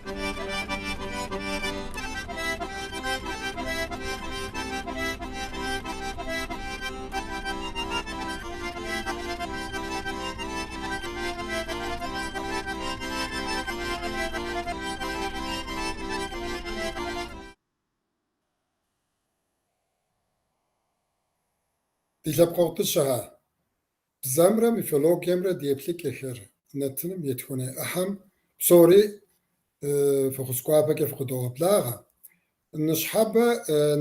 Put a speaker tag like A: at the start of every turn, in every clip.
A: Ди лъэпкъэгъу дыщэхэ, бзэмрэ мифологиемрэ ди еплъыкӏэхэр нэтыным етхуанэ ӏыхьэм псори фӏэхъус гуапэкӏэ фыкъыдогъэблагъэ. Ныщхьэбэ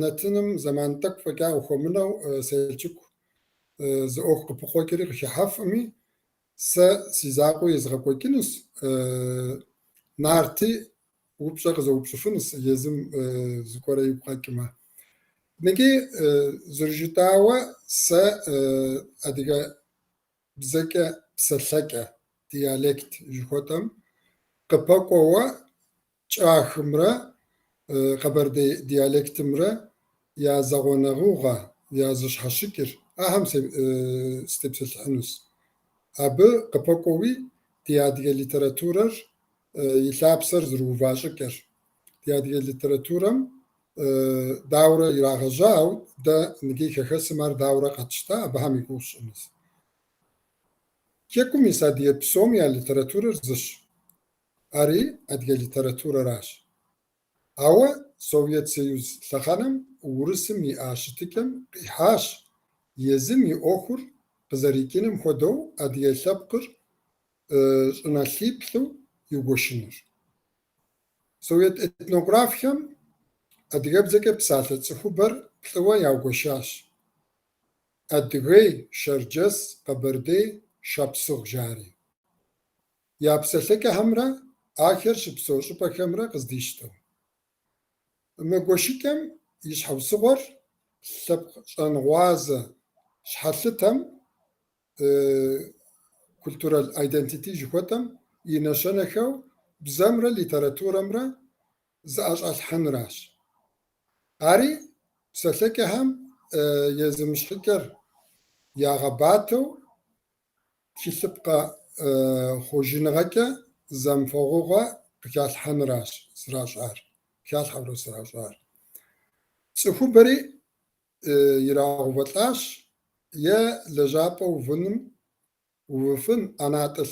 A: нэтыным зэман тӏэкӏу фӏэкӏа къыхуэмынэу Селчук зы ӏуэху къыпыкъуэкӏри къыхыхьэфӏыми, сэ си закъуэу езгъэкӏуэкӏынущ, Нарти упщӏэ къызэупщӏыфынущ езым зыгуэрэ игу къэкӏмэ. Ныги зэрыжытӏауэ, сэ адыгэ бзэкӏэ псэлъэкӏэ, диалект жыхуэтӏэм къыпэкӏуэуэ кӏахымрэ къэбэрдей диалектымрэ я зэгъунэгъугъэ, я зэщхьэщыкӏыр, ахэм сытепсэлъыхьынущ. Абы къыпэкӏуэуи ди адыгэ литературэр и лъапсэр зэрыува щӏыкӏэр. Ди адыгэ литературэм даурэ ирагъэжьа, ауэ дэ ныги хэхэсым ар даурэ къэтщта, абыхэм и гугъу сщӏынущ. Хэкум ис адыгэ псом я литературэр зыщ. Ари адыгэ литературэращ. Ауэ Совет Союз лъэхъэнэм урысым иӏа щытыкӏэм къихьащ езым и ӏуэхур къызэрикӏыным хуэдэу адыгэ лъэпкъыр щӏыналъиплӏу иугуэшыныр. Совет этнографхэм адыгэбзэкӏэ псалъэ цӏыхубэр плӏыуэ яугуэшащ: адыгей, шэрджэс, къэбэрдей, шапсыгъ жари. Я псэлъэкӏэхэмрэ ахэр щыпсэу щӏыпӏэхэмрэ къыздищтэу. Мы гуэшыкӏэм и щхьэусыгъуэр лъэпкъ щӏэнгъуазэ щхьэлъытэм, cultural identity жыхуэтӏэм и нэщэнэхэу бзэмрэ литературэмрэ зыӏэщӏэлъхьэнращ. Ари псэлъэкӏэхэм я зэмыщхьыкӏэр ягъэбатэу тхылъыпкъэ хъуэжыныгъэкӏэ зэмыфэгъугъэ къыхалъхьэнращ зэращӏар, къыхалъхьэурэ зэращӏар. Цӏыхубэри ирагъэувэлӏащ е лэжьапӏэ увыным увыфын ӏэнатӏэ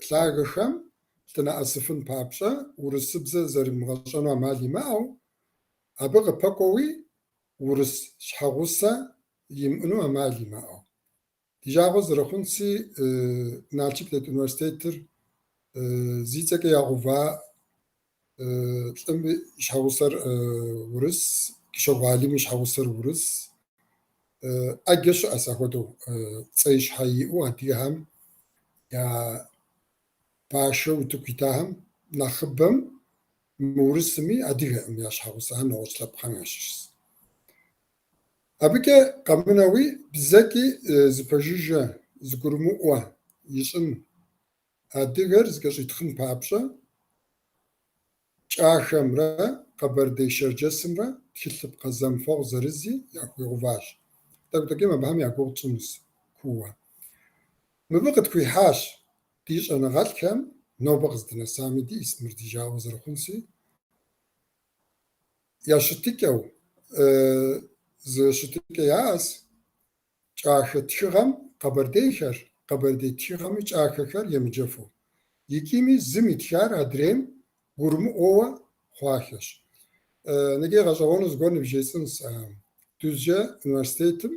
A: лъагэхэм лъынэӏэсыфын папщӏэ урысыбзэ зэримыгъэщӏэну ӏэмал имыӏэу, абы къыпэкӏуэуи урыс щхьэгъусэ имыӏэну ӏэмал имыӏэу. Ди жагъуэ зэрыхъунси, Налшык дэт университетыр зи цӏэкӏэ ягъэува лӏым и щхьэгъусэр урыс, Кӏыщокъуэ Алим и щхьэгъусэр урыс. ӏэджэ щыӏэщ апхуэдэу цӏэи щхьэи иӏэу адыгэхэм я пашэ утыку итахэм нэхъыбэм мыурысми адыгэкъым я щхьэгъусэхэм нэгъуэщӏ лъэпкъхэм ящыщщ. Абыкӏэ къэмынэуи бзэкӏи зыпэжыжьэ, зыгурымыӏуэ ищӏын, адыгэр зэкӏэщӏитхъын папщӏэ, кӏахэмрэ къэбэрдей-шэрджэсымрэ тхылъыпкъэ зэмыфэгъу зырызи яхуигъэуващ. Тӏэкӏу-тӏэкӏум абыхэм я гугъу тщӏынущ кууэ. Мыбы къытхуихьащ ди щӏэныгъэлӏхэм нобэ къыздынэсами диӏэщ мыр ди жагъуэ зэрыхъунси, я щытыкӏэу зы щытыкӏэ яӏэщ, кӏахэ тхыгъэм къэбэрдейхэр, къэбэрдей тхыгъэми кӏахэхэр емыджэфу. Икӏими зым итхар адрейм гурымыӏуэуэ хъуахэщ. Ныги гъэщӏэгъуэну зыгуэр нывжесӏэнщ. Дузджэ университетым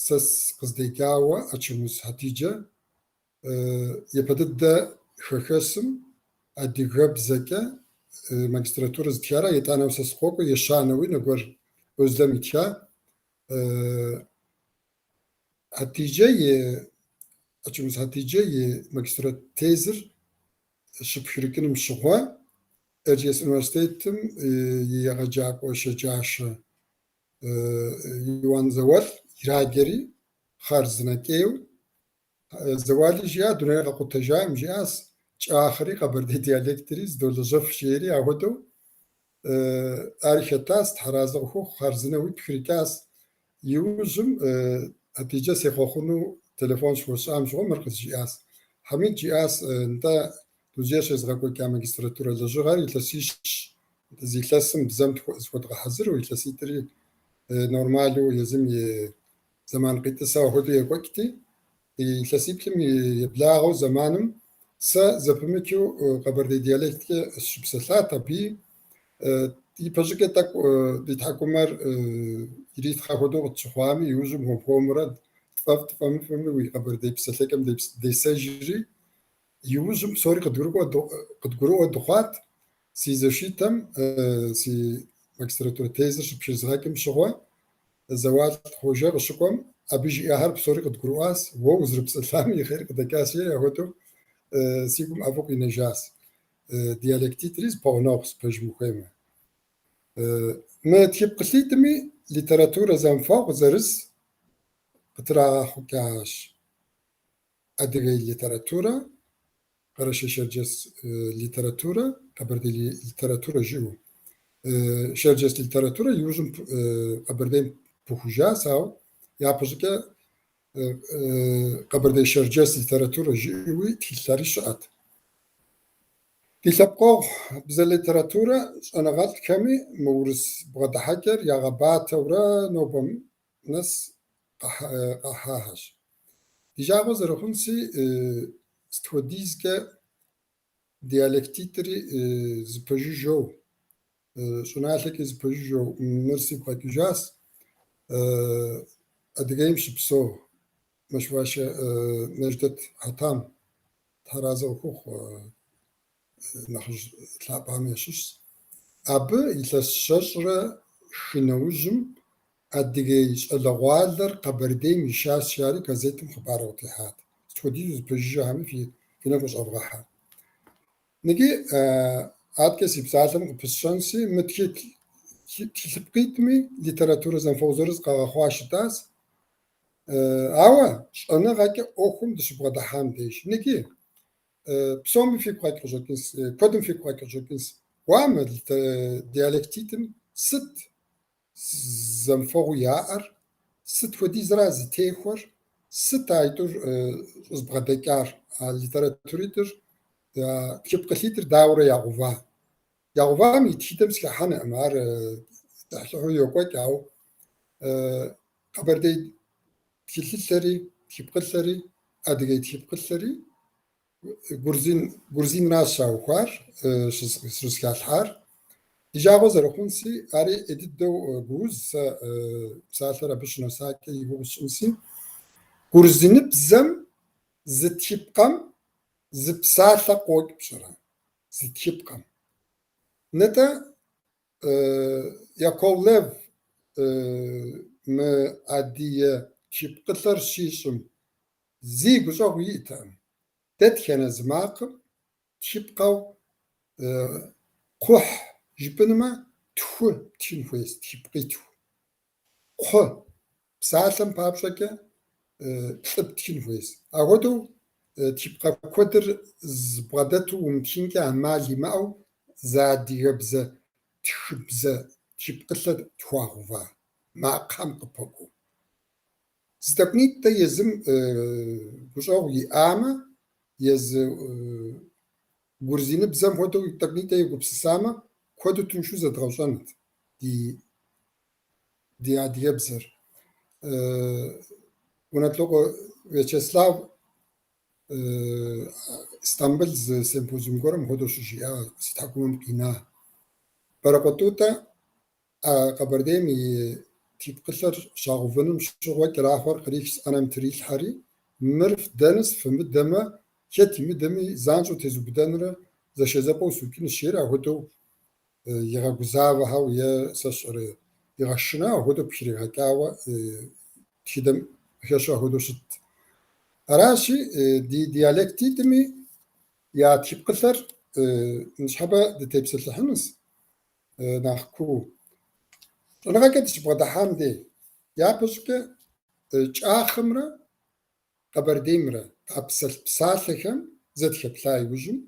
A: сэ къыздеджауэ Ачэмуз Хьэтиджэ япэ дыдэ хэхэсым адыгэбзэкӏэ магистратурэ зытхара, етӏанэуэ сэ сыкъокӏуэ, ещанэуи нэгуэр Озлэм итха. Хьэтиджэ и Ачэмуз Хьэтиджэ и магистратурэ тезыр щыпхрыкӏыным щыгъуэ Эрджиес университетым и егъэджакӏуэ щэджащэ Иуан Зауэлӏ ираджэри хъарзынэкӏейуэ Зэуали жиӏа, дунейр къэкъутэжаӏым, жиӏащ, кӏахъри къэбэрдей диалектри зыдолэжьэф жери апхуэдэу ари хэтащ, тхьэразэ къыхухъу, хъарзынэуи пхрыкӏащ. Иужьым Хьэтиджэ сехъуэхъуну телефон щыхуэсщӏам щыгъуэ мыр къызжиӏащ. Хьэмид жиӏащ, нтӏэ, Дузджэ щезгъэкӏуэкӏа магистратурэ лэжьыгъэр илъэсищ, зы илъэсым бзэм зыхуэдгъэхьэзыру, илъэситӏри нормалу езым и зэман къитӏысэу апхуэдэу екӏуэкӏти, илъэсиплӏым еблагъэу зэманым сэ зэпымычу къэбэрдей диалекткӏэ сыщыпсэлъат абыи. Ипэщӏыкӏэ тӏэкӏу ди тхьэкӏумэр иритхъэ хуэдэу къытщыхъуами, иужьым хуэм-хуэмурэ тфӏэфӏ тфӏэмыфӏми уи къэбэрдей псэлъэкӏэм десэжри, иужьым псори къыдгурыӏуэ дыхъуат. Си защитэм си магистратурэ тезыр щыпхрызгъэкӏым щыгъуэ, Зауалӏ Хъуэжэ къыщыкӏуэм, абы жиӏахэр псори къыдгурыӏуащ, уэ узэрыпсэлъам и хъер къыдэкӏащ, жери апхуэдэу си гум ӏэфӏу къинэжащ. Диалектитӏри зэпэгъунэгъущ, пэжым ухуеймэ. Мы тхыпкъылъитӏми литературэ зэмыфэгъу зырыз къытрагъэхъукӏащ. Адыгей литературэ, къэрэшей-шэрджэс литературэ, къэбэрдей литературэ жиӏэу. Шэрджэс литературэ иужьым Къэбэрдейм пыхужащ, ауэ япэщӏыкӏэ къэбэрдей-шэрджэс литературэ жиӏэуи тхылъхэри щыӏэт. Ди лъэпкъэгъу бзэ литературэ щӏэныгъэлӏхэми мы урыс бгъэдыхьэкӏэр ягъэбатэурэ нобэм нэс къахьахэщ. Ди жагъуэ зэрыхъунси, сыт хуэдизкӏэ диалектитӏри зэпэжыжьэу, щӏыналъэкӏи зэпэжыжьэу мыр сигу къэкӏыжащ. Адыгейм щыпсэу Мэшбащӏэ Нэждэт Хьэтам Тхьэразэ къыхухъу нэхъыжь лъапӏэхэм ящыщщ. Абы илъэс 123 нэужьым адыгей щӏалэгъуалэр Къэбэрдейм ишащ жари газетым хъыбар къытехьат. Сыт хуэдизу зэпэжыжьэхэми фи нэгу къыщӏэвгъэхьэ. Ныджы адэкӏэ си псалъэм къыпысщэнси, мы тхылъыпкъитӏми литературэ зэмыфэгъу зырыз къагъэхъуа щытащ. Ауэ щӏэныгъэкӏэ ӏуэхум дыщыбгъэдыхьам деж. Ныджы псоми фигу къэкӏ къыщӏэкӏынс, куэдым фигу къэкӏ къыщӏэкӏынс. Уа мы диалектитӏым сыт зэмыфэгъуу яӏэр, сыт хуэдизра зытехуэр, сыт аитӏур щӏызбгъэдэкӏар, а литературитӏыр, а тхыпкъылъитӏыр дауэрэ ягъува? Ягъувам и тхыдэм сыхыхьэнукъым, ар кӏыхьлӏыхьу йокӏуэкӏ, ауэ къэбэрдей тхылъылъэри, тхыпкъылъэри, адыгей тхыпкъылъэри грузинращ щаухуар, щызэхалъхьар. Ди жагъуэ зэрыхъунси, ари ӏей дыдэу гууз, сэ псалъэр абы щынэсакӏэ и гугъу сщӏынси. Грузиныбзэм зы тхыпкъэм зы псалъэ къокӏ пщӏэрэ? Зы тхыпкъэм. Нытӏэ, Яковлев мы адыгэ тхыпкъылъэр щищӏым зи гущӏэгъу иӏэтэкъым. Дэтхэнэ зы макъым тхыпкъэу кхъухь жыпӏэнумэ, тху птхын хуейщ, тхыпкъитху. Кхъу псалъэм папщӏэкӏэ плӏы птхын хуейщ. Апхуэдэу тхыпкъэ куэдыр зыбгъэдэту умытхынкӏэ ӏэмал имыӏэу зы адыгэбзэ тхыбзэ тхыпкъылъэ тхуагъэува макъхэм къыпэкӏуэу. Зы тӏэкӏунитӏэ езым гущӏэгъу иӏамэ, езы грузиныбзэм хуэдэу тӏэкӏунитӏэ егупсысамэ, куэду тыншу зэдгъэщӏэнут ди адыгэбзэр. Унэтлӏокъуэ Вячеслав Истамбыл зы симпозиум гуэрым хуэдэу щыжиӏа, си тхьэкӏумэм къина. Бэрокъуэ Тӏутӏэ Къэбэрдейм и тхыпкъылъэр щагъэувыным щыгъуэ кӏэрахъуэр кърихщ, ӏэнэм трилъхьэри, мыр вдэнущ, фымыдэмэ, хэт имыдэми занщӏэу тезубыдэнурэ зэшэзэпӏэу сукӏынущ, жери апхуэдэу игъэгузавэхэу е сэ сщӏэрэ игъэшынэу апхуэдэу пхригъэкӏауэ тхыдэм къыхэщу апхуэдэу щытт. Аращи, ди диалектитӏми я тхыпкъылъэр ныщхьэбэ дытепсэлъыхьынущ нэхъ куу. Щӏэныгъэкӏэ дыщыбгъэдыхьам дей, япэщӏыкӏэ кӏахымрэ Къэбэрдеймрэ къапсэлъ псалъэхэм зэ дыхэплъа иужьым,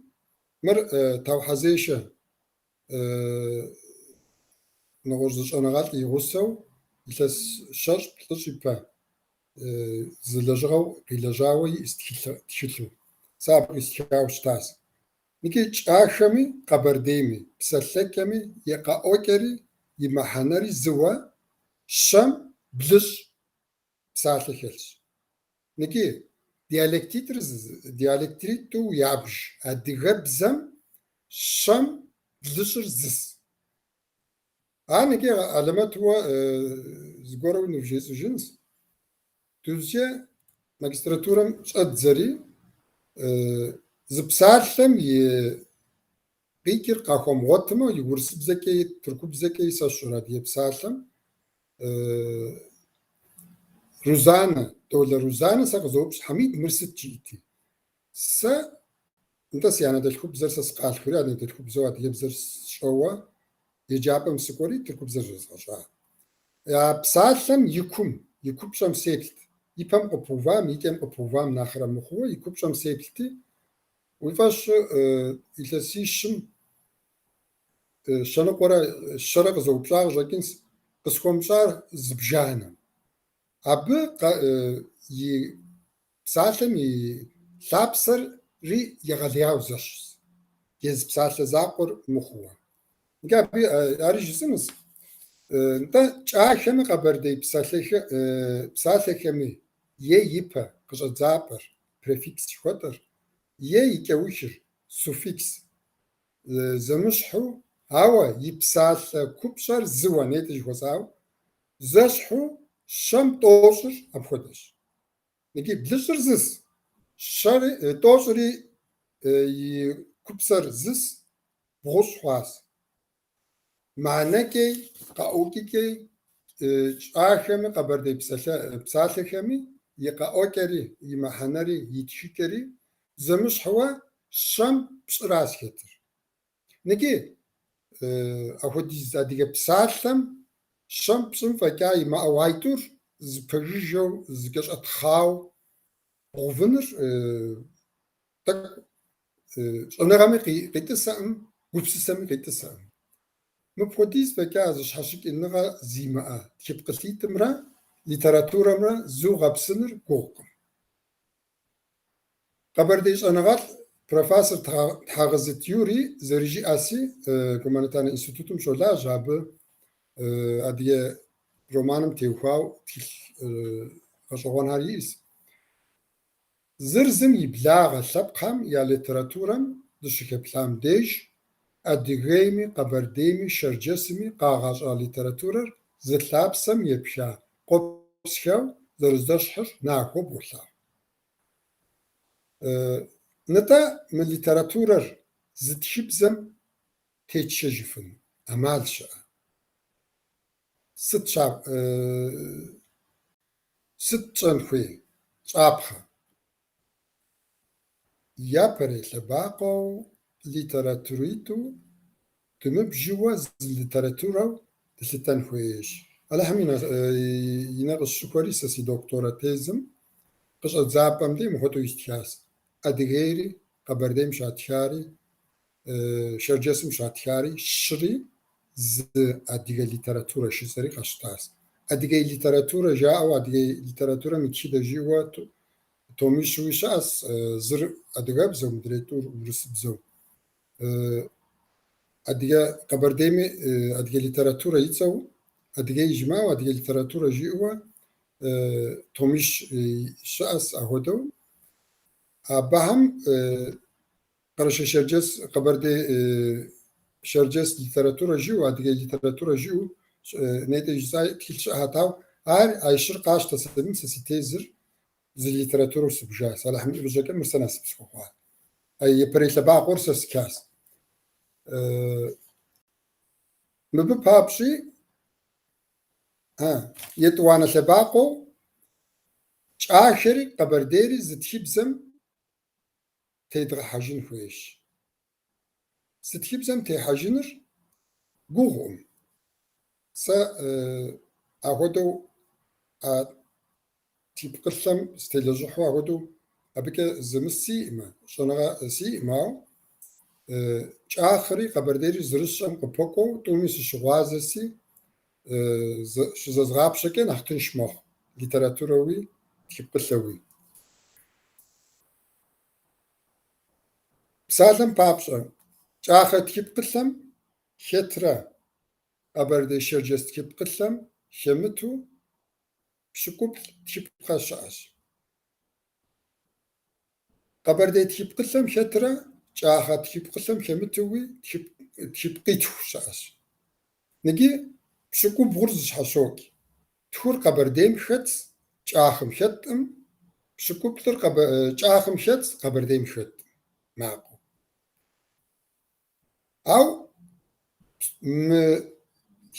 A: мыр Тау Хьэзешэ нэгъуэщӏ зы щӏэныгъэлӏ и гъусэу илъэс 20-плӏыщӏ ипэ зы лэжьыгъэу къилэжьауэ иӏэщ тхылъу. Сэ абы къисхауэ щытащ. Икӏи кӏахэми къэбэрдейми, псэлъэкӏэми и къэӏуэкӏэри и мыхьэнэри зыуэ щэм блыщӏ псалъэ хэлъщ. Икӏи диалектитӏыр диалектитӏу ябж адыгэбзэм щэм блыщӏыр зыс. Ар икӏи алэмэтуэ зыгуэру нывжесӏэжынщ. Дузджэ магистратурэм щӏэддзэри, зы псалъэм и къикӏыр къахуэмыгъуэтмэ, и урысыбзэкӏи тыркубзэкӏи сэ сщӏэрэ адыгэ псалъэм Рузанэ, Долэ Рузанэ сэ къызоупщӏ, Хьэмид, мыр сыт жиӏэти. Сэ, нтӏэ, си анэдэлъхубзэр сэ сыкъалъхури, анэдэлъхубзэу адыгэбзэр сщӏэуэ еджапӏэм сыкӏуэри тыркубзэр зэзгъэщӏа. А псалъэм и кум, и купщӏэм сеплът. И пэм къыпыувам, и кӏэм къыпыувам нэхърэ мыхъууэ и купщӏэм сеплъти, уи фӏэщ илъэсищым щэныкъуэрэ щэрэ къызэупщӏа къыщӏэкӏынщ, къысхуэмыщӏар зыбжанэм. Абы и псалъэм и лъапсэри егъэлеяуэ зэщхьщ, езы псалъэ закъуэр мыхъууэ. Иджы абы ари жысӏэнущ. Нтӏэ, кӏахэми къэбэрдей псалъэхэми е и пэ къыщӏэдзапӏэр, префикс жыхуэтӏэр, е и кӏэухыр, суффикс, зэмыщхьу, ауэ и псалъэ купщӏэр зыуэ, нетӏэ жыхуэсӏауэ, зэщхьу щэм тӏощӏыр апхуэдэщ. Икӏи блыщӏыр зыс, щэри, тӏощӏри и купсэр зыс, бгъущӏ хъуащ. Мыхьэнэкӏэй, къэӏукӏыкӏэй, кӏахэми, къэбэрдей псалъэхэми и къэӏуэкӏэри, и мыхьэнэри, и тхыкӏэри зэмыщхьуэ щэм пщӏыращ хэтыр. Икӏи апхуэдиз адыгэ псалъэм щэм пщӏым фӏэкӏа имыӏэу айтӏур зэпэжыжьэу, зэкӏэщӏэтхъауэ бгъэувыныр тӏэкӏу щӏэныгъэми къитӏысэкъым, гупсысэми къитӏысэкъым. Мыпхуэдиз фӏэкӏа зэщхьэщыкӏыныгъэ зимыӏэ тхыпкъылъитӏымрэ литературэмрэ зыу гъэпсыныр гугъукъым. Къэбэрдей щӏэныгъэлӏ профессор Тхьэгъэзит Юрий зэрыжиӏэси, гуманитарнэ институтым щолажьэ, абы адыгэ романым теухуауэ тхылъ гъэщӏэгъуэнхэр иӏэщ. Зыр зым и благъэ лъэпкъхэм я литературэм дыщыхэплъам деж, Адыгейми, Къэбэрдейми, Шэрджэсми къагъэщӏа литературэр зы лъапсэм епха къуэпсхэу зэрызэщхьыр нахуэу болъагъу. Нтӏэ, мы литературэр зы тхыбзэм тетшэжыфын ӏэмал щыӏэ? Сыт сыт тщӏэн хуей, тщӏапхъэ? Япэрей лъэбакъуэу литературитӏу дымыбжыуэ зы литературэу дылъытэн хуейщ. Алыхьым и нэ къысщыхуэри сэ си доктора тезым къыщӏэдзапӏэм дей мыхуэдэу истхащ. Адыгейри, Къэбэрдейм щатхари, Шэрджэсым щатхари щыри зы адыгэ литературэ жысӏэри къэсщтащ. Адыгей литературэ жаӏэу адыгей литературэм и тхыдэ жиӏэуэ томищуи щыӏэщ, зыр адыгэбзэу, мыдрей тӏур урысыбзэу. Адыгэ Къэбэрдейми адыгэ литературэ и цӏэу, адыгей жимыӏэу адыгэ литературэ жиӏэуэ томищ щыӏэщ ахуэдэу. Абыхэм Къэрэшей-Шэрджэс, Къэбэрдей Шэрджэс литературэ жиӏэу, адыгей литературэ жиӏэу нетӏэ жысӏа тхылъ щыӏэхэт, ауэ ар а щыр къащтэ сабийм сэ си тезыр зы литературэу сыбжащ. Алыхьым и фӏыщӏэкӏэ мыр сэ насып схуэхъуа. А япэрей лъэбакъуэр сэ счащ. Мыбы папщӏи, етӏуанэ лъэбакъуэу кӏахэри къэбэрдейри зы тхыбзэм тедгъэхьэжын хуейщ. Зы тхыбзэм техьэжыныр гугъукъым. Сэ ахуэдэу а тхыпкъылъэм сытелэжьыхьу ахуэдэу абыкӏэ зэмыс сиӏымэ, щӏэныгъэ сиӏымэ, ауэ кӏахъри къэбэрдейри зэрысщӏэм къыпэкӏуэу тӏуми сыщыгъуазэси, щызэзгъапщэкӏэ нэхъ тынш мэхъу Литературэуи тхыпкъылъэуи. Псалъэм папщӏэ, кӏахэ тхыпкъылъэм хэтрэ къэбэрдей-шэрджэс тхыпкъылъэм хэмыту пщыкӏуплӏ тхыпкъэ щыӏэщ. Къэбэрдей тхыпкъылъэм хэтрэ кӏахэ тхыпкъылъэм хэмытуи тхыпкъитху щыӏэщ. Ныджы пщыкӏубгъур зыщхьэщокӏ. Тхур Къэбэрдейм хэтс, кӏахэм хэткъым, пщыкӏуплӏыр кӏахэм хэтс, Къэбэрдейм хэткъым макъыу. Ау мы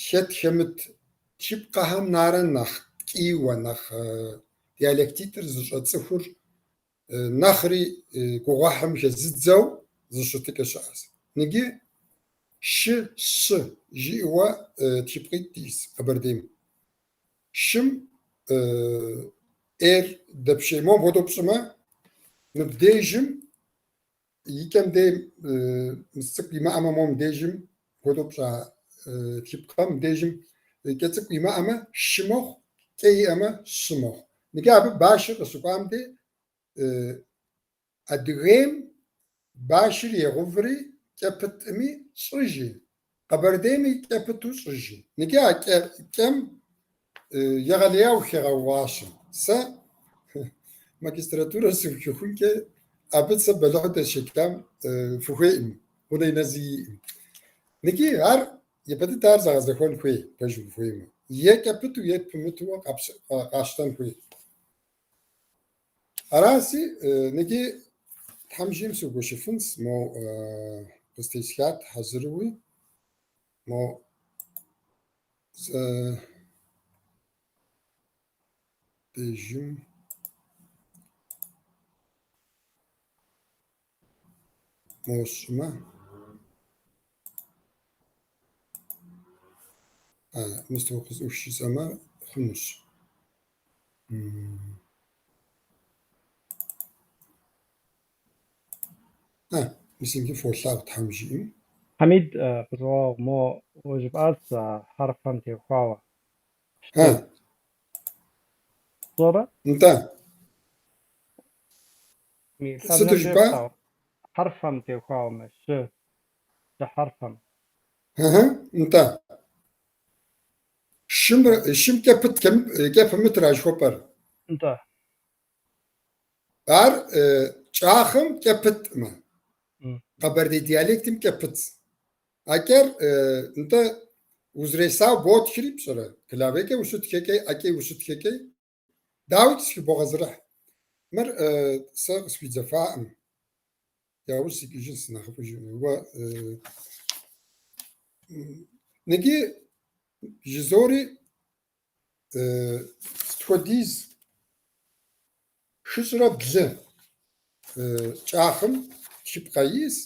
A: хэт-хэмыт тхыпкъэхэм нарэ нэхъ ткӏийуэ, нэхъ диалектитӏыр зыщӏэ цӏыхур нэхъри гугъуехьым хэзыдзэу зы щытыкӏэ щыӏэщ. Ныджы шы, щы жиӏэуэ тхыпкъитӏ диӏэщ Къэбэрдейм. Шым ӏейр дэпшей, мом хуэдэу пщӏымэ, мыбдежым и кӏэм дей мыс цӏыкӏу имыӏэмэ, мом дежым хуэдэу пщӏа тхыпкъэм дежым кӏэ цӏыкӏу имыӏэмэ, шы мэхъу, кӏэ иӏэмэ, щы мэхъу. Ныджы абы башыр къыщыкӏуам дей Адыгейм башыр егъуври кӏэ пытӏыми щӏы жи, Къэбэрдейми кӏэ пыту щӏы жи. Ныджы а кӏэм егъэлеяуэ хегъэгъуащэ. Сэ магистратурэр сыухыхункӏэ абы сэ бэлыхьу дэсшэчам фыхуейӏым, гъунэи нэзи иӏым. Ныджы ар япэ дыдэ ар зэгъэзэхуэн хуей, пэжым ухуеймэ. Е кӏэ пыту, е пымытууэ къащтэн хуей. Араси, ныджы Тхьэм жиӏэм сыугуэшыфынс, мо къыстесхат хьэзыруи, мо зэ дежым мо сщӏымэ, мысту къызӏух жысӏэмэ хъунущ. Мис иджы фолъагъу Тхьэм жиӏэм.
B: Хьэмид, къысхуэгъэгъу, мо уэ жыпӏащ а хьэрфхэм теухуауэ. Пщӏэрэ?
A: Нтӏэ. Сыту жыпӏа?
B: Хьэрфхэм теухуауэ мы щы, щы хьэрфхэм.
A: Ыхьы, нтӏэ. Шым, шым кӏэ пыт, кӏэ пымытра жыхуэпӏэр?
B: Нтӏэ.
A: Ар кӏахэм кӏэ пытӏымэ. Къэбэрдей диалектым кӏэ пытс. А кӏэр, нтӏэ, узресау ботхри, пщӏэрэ, клавекӏэ ущытхэкӏэй, ӏэкӏэй ущытхэкӏэй, дауикӏ зыхыбогъэзэрыхь. Мыр сэ къысхуидзэфаӏым. Яужь сикӏыжынс нэхъыфӏыжу. Уэ ныджы жызори сыт хуэдиз 303 кӏахэм тхыпкъэ иӏэс,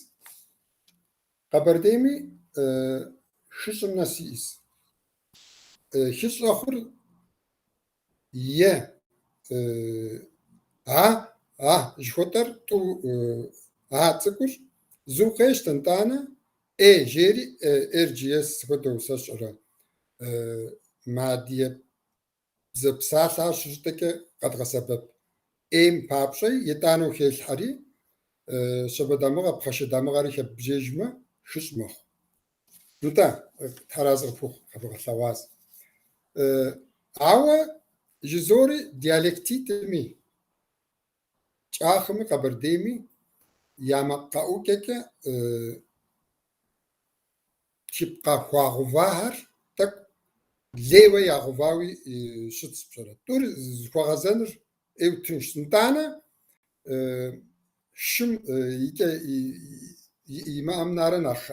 A: Къэбэрдейми хыщӏым нэс иӏэс. Хыщӏ щӏэхъур е а, а жыхуэтӏэр тӏу а цӏыкӏур зыу къещтэ, нтӏанэ э жери Эрджиес хуэдэу сэ сщӏэрэ мадие бзэ псалъэхэр щыжытӏэкӏэ къэдгъэсэбэп эм папщӏэ етӏанэу хелъхьэри, щабэ дамыгъэ, пхъашэ дамыгъэри хэббжэжмэ, хыщӏ мэхъу. Нтӏэ, Тхьэразэ къыпхухъу, къэбгъэлъэгъуащ. Ауэ жызори диалектитӏми, кӏахэми къэбэрдейми я макъ къэӏукӏэкӏэ тхыпкъэ хуагъэувахэр тӏэкӏу лейуэ ягъэувауи щытщ, пщӏэрэ. Тӏур зыхуэгъэзэныр ӏейуэ тыншщ. Нтӏанэ шым и кӏэ имыӏэм нарэ нэхъ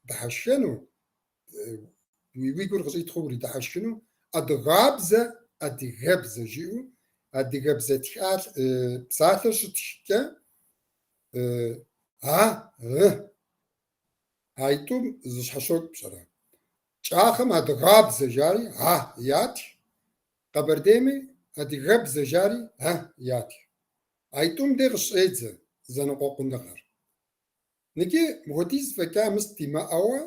A: дыхьэшхэну, уи гур къыщӏитхъыу уридыхьэшхыну, адыгабзэ, адыгэбзэ жиӏэу, адыгэбзэ тха псалъэр щытхкӏэ а, ы, аитӏум зыщхьэщокӏ, пщӏэрэ. Кӏахэм адыгабзэ жари а ятх, Къэбэрдейми адыгэбзэ жари ы ятх. Аитӏум дей къыщӏедзэ зэныкъуэкъуныгъэр. Ныджы мыхуэдиз фӏэкӏа мыс димыӏэуэ,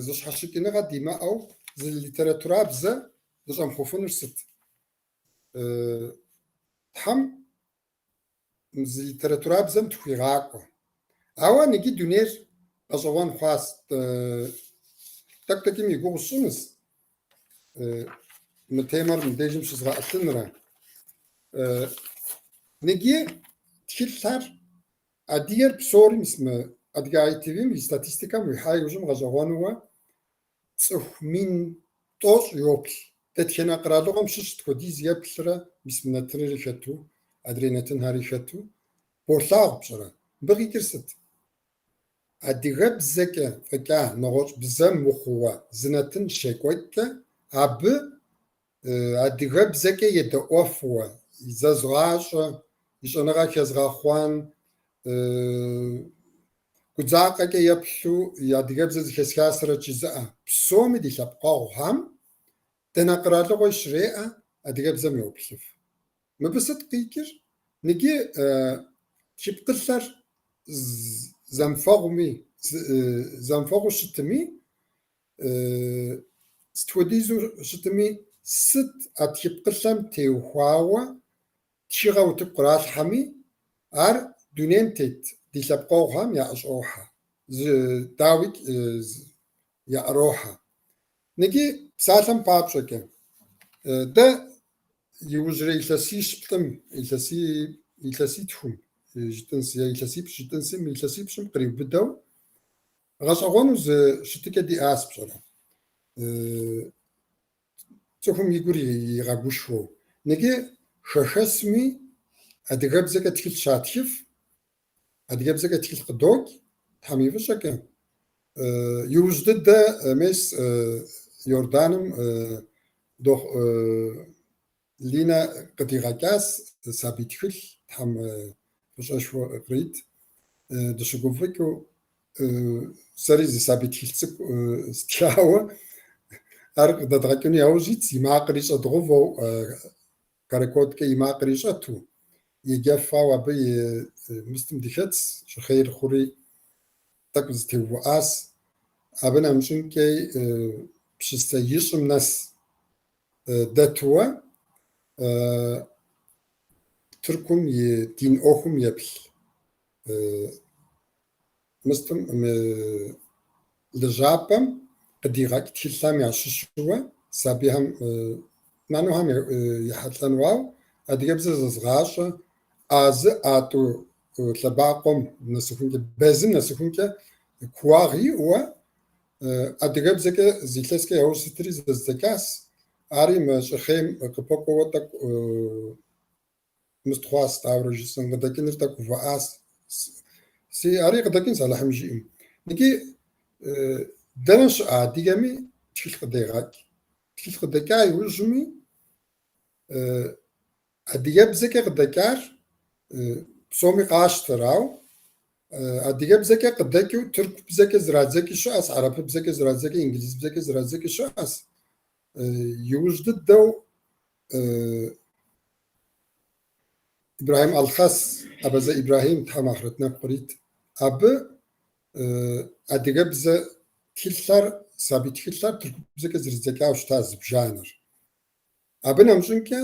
A: зыщхьэщыкӏыныгъэ димыӏэу зы литературабзэ дыщӏэмыхъуфынур сыт? Тхьэм зы литературабзэм тхуигъакӏуэ. Ауэ ныджы дунейр гъэщӏэгъуэн хъуащ. Тӏэкӏу-тӏэкӏум и гугъу сщӏынущ, мы темэр мыбдежым щызгъэӏылъынрэ. Ныджы тхылъхэр адыгэр псори мис мы Адыгэ ITV-м и статистикэм уихьа иужьым гъэщӏэгъуэнууэ цӏыху 10 000 йоплъ. Дэтхэнэ къэралыгъуэм щыщ сыт хуэдиз еплърэ, мис мы нэтынри хэту, адрей нэтынхэри хэту, болъагъу пщӏэрэ. Мыбы къикӏыр сыт? Адыгэбзэкӏэ фӏэкӏа нэгъуэщӏ бзэ мыхъууэ зы нэтын щекӏуэкӏкӏэ, абы адыгэбзэкӏэ едэӏуэфуэ, зэзгъащӏэ, и щӏэныгъэ хэзгъэхъуэн, гудзакъэкӏэ еплъу и адыгэбзэ зэхэсхасэрэт жызыӏэ псоми ди лъэпкъэгъухэм дэнэ къэралыгъуэ щреӏэ адыгэбзэм йоплъыф. Мыбы сыт къикӏыр? Ныджы тхыпкъылъэр зэмыфэгъуми, зэмыфэгъуу щытми, сыт хуэдизу щытми, сыт а тхыпкъылъэм теухуауэ тхыгъэ утыку къралъхьэми, ар дунейм тет ди лъэпкъэгъухэм яӏэщӏохьэ, дауикӏ яӏэрохьэ. Ныджы псалъэм папщӏэкӏэ, дэ иужьрей илъэсищ-плӏым, илъэситхум жытӏынс е илъэсипщӏ жытӏынси, мы илъэсипщӏым къриубыдэу гъэщӏэгъуэну зы щытыкӏэ диӏащ, пщӏэрэ. Цӏыхум и гур игъэгушхуэу. Ныджы хэхэсми адыгэбзэкӏэ тхылъ щатхыф, адыгэбзэкӏэ тхылъ къыдокӏ, Тхьэм и фӏыщӏэкӏэ. Иужь дыдэ мес Иорданым Линэ къыдигъэкӏащ сабий тхылъ, Тхьэм фӏыщӏэшхуэ кърит. Дыщыгуфӏыкӏыу сэри зы сабий тхылъ цӏыкӏу стхауэ ар къыдэдгъэкӏыну яужь итщ, и макъри щӏэдгъувэу, каракодкӏэ и макъри щӏэту, еджэфауэ абы и мыстым дыхэтс, щӏыхъейр хъури тӏэкӏу зэтеувыӏащ. Абы нэмыщӏынкӏэ пщысэ ищӏым нэс дэтуэ Тыркум и дин ӏуэхум еплъ мыстым лэжьапӏэм къыдигъэкӏ тхылъхэм ящыщуэ сабийхэм нанухэм ехьэлӏэну, ауэ адыгэбзэр зэзыгъащӏэ А1, А2 лъэбакъуэм нэсыхункӏэ, Б1-м нэсыхункӏэ кууагъ иӏэуэ адыгэбзэкӏэ зы илъэскӏэ яужь ситри зэздзэкӏащ. Ари мы щӏыхъейм къыпэкӏуэуэ тӏэкӏу мыст хъуащ, дауэрэ жысӏэн, къыдэкӏыныр тӏэкӏу увыӏащ. Си ари къыдэкӏынщ, Алыхьым жиӏэм. Икӏи дэнэ щыӏэ адыгэми тхылъ къыдегъэкӏ. Тхылъ къыдэкӏа иужьми адыгэбзэкӏэ къыдэкӏар псоми къащтэр, ауэ адыгэбзэкӏэ къыдэкӏыу тыркубзэкӏэ зэрадзэкӏи щыӏэщ, хьэрыпыбзэкӏэ зэрадзэкӏи, инджылызыбзэкӏэ зэрадзэкӏи щыӏэщ. Иужь дыдэу Ибрахьим Алхъэс, Абазэ Ибрахьим, Тхьэм ахърэт нэху кърит, абы адыгэбзэ тхылъхэр, сабий тхылъхэр тыркубзэкӏэ зэридзэкӏауэ щыта зыбжанэр. Абы нэмыщӏынкӏэ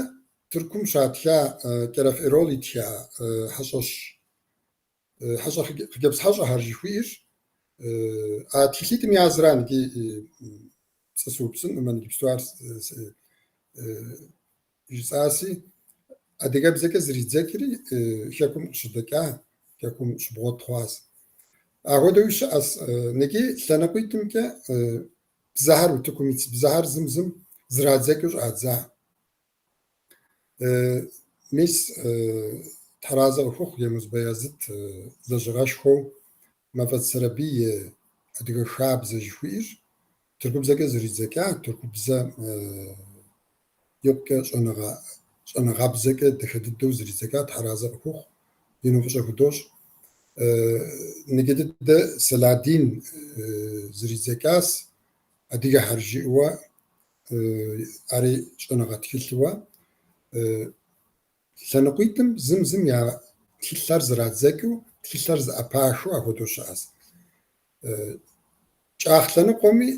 A: Тыркум щатха Кӏэрэф Эрол итха хьэщӏэщ, хьэщӏэ хъыджэбз хьэщӏэхэр жыхуиӏэр, а тхылъитӏым язра икӏи пцӏы сыупсынкъым, иджыпсту ар жысӏаси, адыгэбзэкӏэ зэридзэкӏри хэкум къыщыдэкӏа, хэкум щыбгъуэт хъуащ. Ахуэдэуи щыӏэщ, икӏи лъэныкъуитӏымкӏэ бзэхэр утыкум итщ, бзэхэр зым зым зэрадзэкӏыу щӏадза. Мис Тхьэразэ къыхухъу Емуз Баязыт лэжьыгъэшхуэу Мафӏэдз Сэрэбий и Адыгэ хабзэ жыхуиӏэр тыркубзэкӏэ зэридзэкӏа, тыркубзэ икъукӏэ щӏэныгъэбзэкӏэ дахэ дыдэу зэридзэкӏа, Тхьэразэ къыхухъу, ину фӏыщӏэ худощӏ. Ныджы дыдэ Сэладин зэридзэкӏащ адыгэхэр жиӏэуэ, ари щӏэныгъэ тхылъыуэ. Лъэныкъуитӏым зым зым я тхылъхэр зэрадзэкӏыу, тхылъхэр зэӏэпахыу апхуэдэу щыӏэщ. Кӏах лъэныкъуэми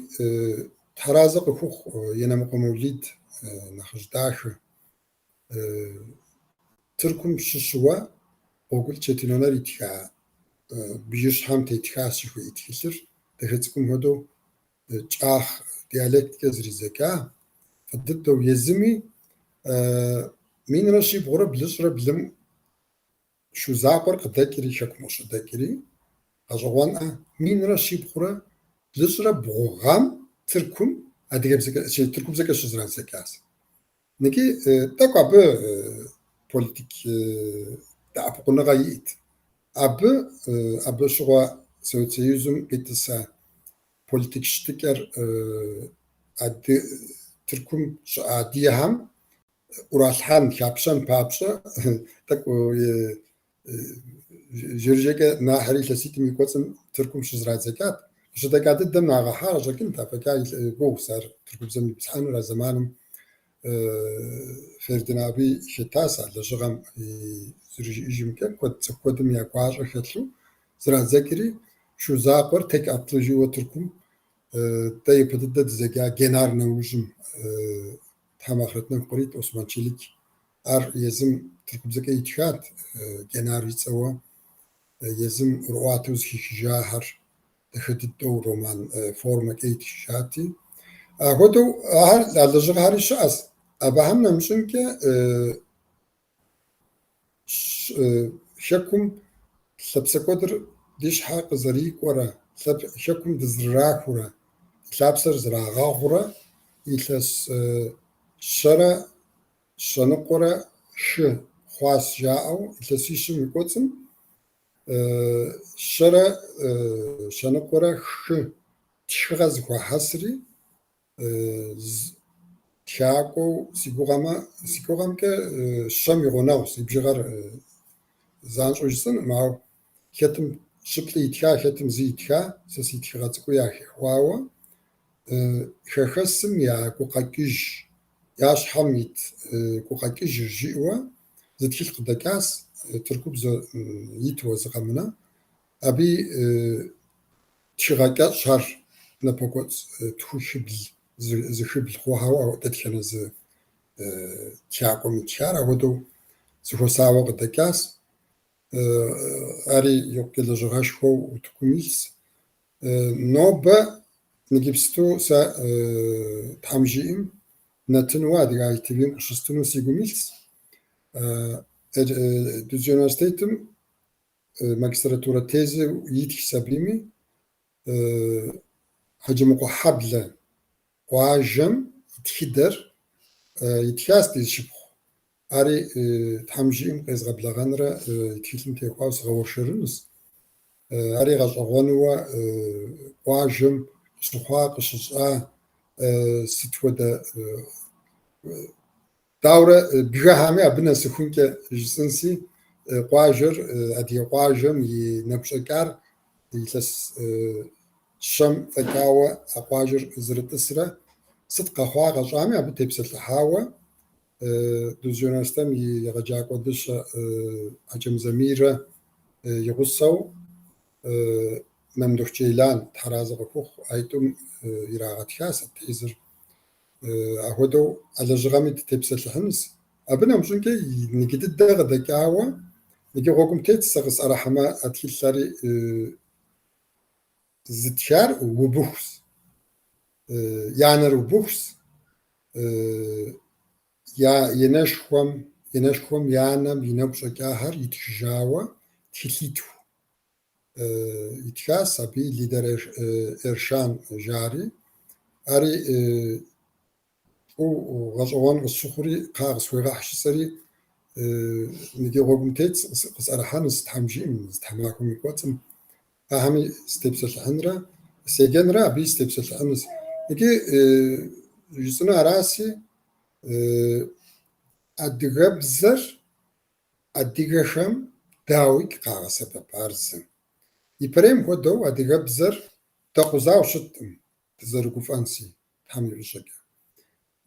A: Тхьэразэ къыхухъу Енэмыкъуэ Мэулид нэхъыжь дахэ. Тыркум щыщыуэ Гъуэгулӏ Четин Онер итха Бжыщхьэм тетхащ жыхуиӏэ тхылъыр дахэ цӏыкӏум хуэдэу кӏах диалекткӏэ зэридзэкӏа, фӏы дыдэу езыми 1373-м Шу закъуэр къыдэкӏри, хэкум къыщыдэкӏри, гъэщӏэгъуэнӏэ, 1374 гъэм Тыркум адыгэбзэкӏэ, тыркубзэкӏэ щызэрадзэкӏащ. Икӏи тӏэкӏу абы политик дэӏэпыкъуныгъэ иӏэт. Абы абы щыгъуэ Совет Союзым къитӏыса политик щытыкӏэр Тыркум щыӏэ адыгэхэм ӏуралъхьэн, хапщэн папщӏэ тӏэкӏу жэрыжэкӏэ нахьри илъэситӏым и кӏуэцӏым Тыркум щызэрадзэкӏат. Къыщыдэкӏа дыдэм нагъэхьа къыщӏэкӏынт, афӏэкӏа гугъущ ар тыркубзэм иплъхьэнур а зэманым. Фердына аби хэтащ а лэжьыгъэм зэрыжиӏэжымкӏэ, куэд цӏыху куэдым я гуащӏэ хэлъу зэрадзэкӏри, Шу закъуэр Tek Atlı жиӏэу Тыркум дэ япэ дыдэ дызэджа Генар нэужьым Тхьэм ахърэт нэху кърит Осман Челик. Ар езым тыркубзэкӏэ итхат, Генар и цӏэуэ, езым ӏуэрыӏуатэу зэхихыжахэр дахэ дыдэу роман формэкӏэ итхыжати. Апхуэдэу ахэр, а лэжьыгъэхэри щыӏэщ. Абыхэм нэмыщӏынкӏэ хэкум лъапсэкӏуэдыр ди щхьэ къызэрикӏуэрэ, хэкум дызэрырахурэ, лъапсэр зэрагъэгъурэ илъэс 1123 хъуащ жаӏэу илъэсищым и кӏуэцӏым 1123 тхыгъэ зэхуахьэсри, тхакӏуэу си гугъэмэ, си гугъэмкӏэ щэм и гъунэгъущ, и бжыгъэр занщӏэу жысӏэнкъым, ауэ хэтым щыплӏы итха, хэтым зы итха, сэ си тхыгъэ цӏыкӏуи яхэхуауэ, хэхэсым я гукъэкӏыж, я щхьэм ит гукъэкӏыжыр жиӏэуэ зы тхылъ къыдэкӏащ, тыркубзэ итуэ зы къэмынэ. Абы тхыгъэ кӏэщӏхэр напэкӏуэцӏ тхухыбл, зыхыбл хъухьэуэ дэтхэнэ зы тхакӏуэм итхар апхуэдэу зэхуэсауэ къыдэкӏащ. Ари икъукӏэ лэжьыгъэшхуэу утыкум илъщ. Нобэ иджыпсту сэ Тхьэм жиӏэм нэтынуэ Адыгэ ITV-м къыщыстыну си гум илъщ. Дюздже университетым магистратурэ тезэ итхщ абыми, Хьэджэмыкъуэ хьэблэ къуажэм и тхыдэр итхащ ди шыпхъу. Ари Тхьэм жиӏэм къезгъэблэгъэнрэ и тхылъым техуауэ сгъэуэршэрынущ. Ари гъэщӏэгъуэнуэ къуажэм къыщыхъуа, къыщыщӏа, сыт хуэдэ Дауэрэ бгыхьэми абы нэсыхункӏэ жысӏэнси, къуажэр, адыгэ къуажэм и нэгу щӏэкӏар илъэс щэм фӏэкӏауэ а къуажэр зэрытӏысрэ сыт къэхъуа къэщӏами абы тепсэлъыхьауэ Дюздже университетым и егъэджакӏуэ дыщэ Хьэкӏэмызэ Мирэ и гъусэу Мамдухь Джейлан Тхьэразэ къыхухъу аитӏум ирагъэтхащ а тезыр. Апхуэдэу а лэжьыгъэми дытепсэлъыхьынущ. Абы нэмыщӏынкӏэ иджы дыдэ къыдэкӏауэ, иджы гъуэгум тетщ сэ къысӏэрыхьэмэ а тхылъхэри зытхар убыхущ. И анэр убыхущ, я енэшхуэм, енэшхуэм и анэм и нэгу щӏэкӏахэр итхыжауэ тхылъитху итхащ абы Лидер Эршан жари. Ари фӏыу гъэщӏэгъуэн къысщыхъури, кхъа къысхуегъэхь жысӏэри, иджы гъуэгум тетщ, къысӏэрыхьэнущ Тхьэм жиӏэм, зы тхьэмахуэм и кӏуэцӏым. Ахэми сытепсэлъыхьынрэ, седжэнрэ абыи сытепсэлъыхьынущ. Икӏи жысӏэну араси, адыгэбзэр адыгэхэм дауикӏ къагъэсэбэп ар зы. Ипэрейм хуэдэу адыгэбзэр дэкъузауэ щыткъым, дызэрыгуфӏэнси, Тхьэм и фӏыщӏэкӏэ.